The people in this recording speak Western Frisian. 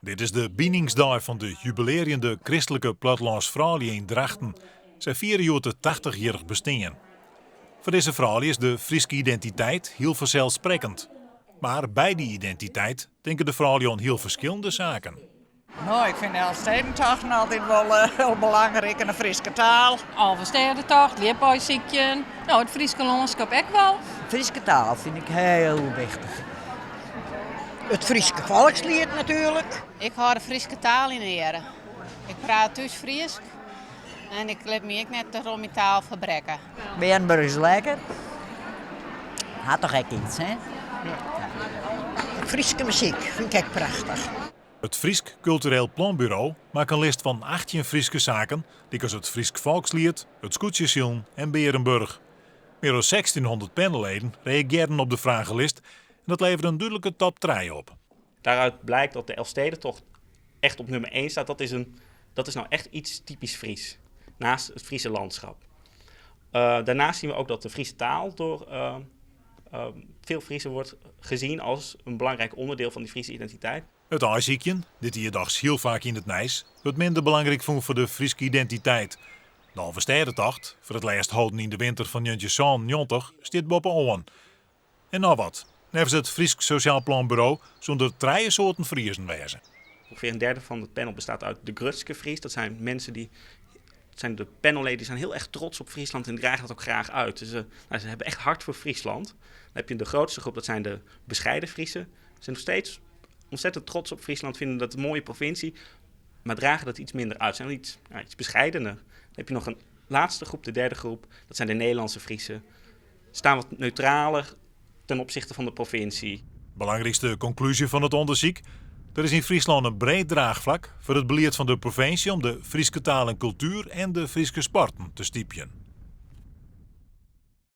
Dit is de biningsdei fan de jubilearjende kristlike plattelânsfroulju yn Drachten. Sy fiere hjoed it tachtichjierrich bestean. Foar dizze froulju is de Fryske identiteit hiel fanselssprekkend. Mar by dy identiteit tinke de froulju oan hiel ferskillende saken. No, ik fyn de Elfstedentochten altyd wol hiel belangryk en de Fryske taal. Alvestêdetocht, ljipaaisykjen, no it Fryske lânskip ek wol. Fryske taal fyn ik hiel wichtich. It Fryske folksliet natuerlik. Ik hâld de Fryske taal yn eare. Ik praat thús Frysk en ik lit my ek net troch myn taal ferbrekke. Bearenburch is lekker. Hat toch ek iets, hè? Fryske muzyk fyn ik ek prachtich. It Frysk Kultureel Planburo makke in list fan 18 Fryske saken, lykas it Frysk folksliet, it skûtsjesilen en Bearenburch. Mear as 1600 panelleden reagearren op de fragelist en dat levere in dúdlike top trije op. Daaruit blijkt dat de Elfstedentocht echt op nummer 1 staat. Dat is nou echt iets typisch Fries, naast het Friese landschap. Daarnaast zien we ook dat de Friese taal door veel Friezen wordt gezien als een belangrijk onderdeel van die Friese identiteit. It aaisykjen, dit jier dochs hiel faak yn it nijs, wurdt minder belangryk fûn foar de Fryske identiteit. De Alvestêdetocht, foar it lêst holden yn de winter fan 1997, stiet boppe-oan. En noch wat, neffens it Frysk Sosjaal Planburo soene der trije soarten Friezen wêze. Ongeveer een derde van het panel bestaat uit de Grutske Fries. Dat zijn mensen die, dat zijn de panelleden die zijn heel erg trots op Friesland en dragen dat ook graag uit. Dus nou, ze hebben echt hart voor Friesland. Dan heb je de grootste groep, dat zijn de bescheiden Friezen. Ze zijn nog steeds ontzettend trots op Friesland, vinden dat een mooie provincie, maar dragen dat iets minder uit. Zijn iets, ja, iets bescheidener. Dan heb je nog een laatste groep, de derde groep, dat zijn de Nederlandse Friezen. Staan wat neutraler ten opzichte van de provincie. Belangrykste konklúzje fan it ûndersyk, der is yn Fryslân in breed draachflak foar it belied fan de provinsje om de Fryske taal en kultuer en de Fryske sporten te stypjen.